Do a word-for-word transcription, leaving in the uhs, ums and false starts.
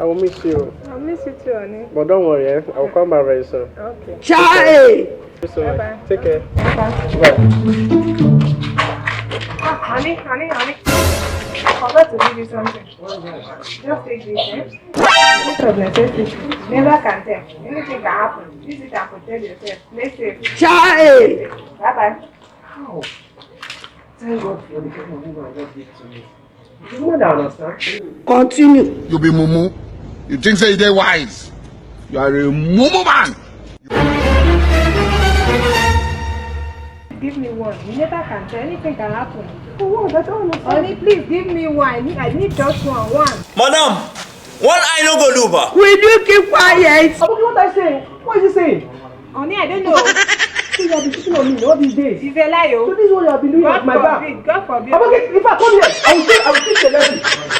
I will miss you. I'll miss you too, honey. But don't worry, eh? I will come back very soon. Okay. Chai! Thank you so much. Bye-bye. Take care. Bye. Bye. Ah, honey, honey, honey. I forgot to give you something. Just take this, eh? This of necessity. Never can tell. Anything can happen. Use it and protect yourself. Play safe. Chai! Bye-bye. Thank God for the kind of woman God gave to me. The woman that understands. Continue. You be mumu. You think say you dey wise. You are a mumu man. Give me one. You never can tell. Anything can happen. For what? I don't understand. Honey, please give me one. I need, I need just one. One. Madam, one eye no go do ba. Will you keep quiet? Aboki, what are you saying? What is he saying? Honey, I don't know. So you have been cheating on me all these days. It's a lie, So oh. this is what you have been doing at God my back. Forbid. God forbid. Aboki, if I come here, I will kill, I will kill Celeste.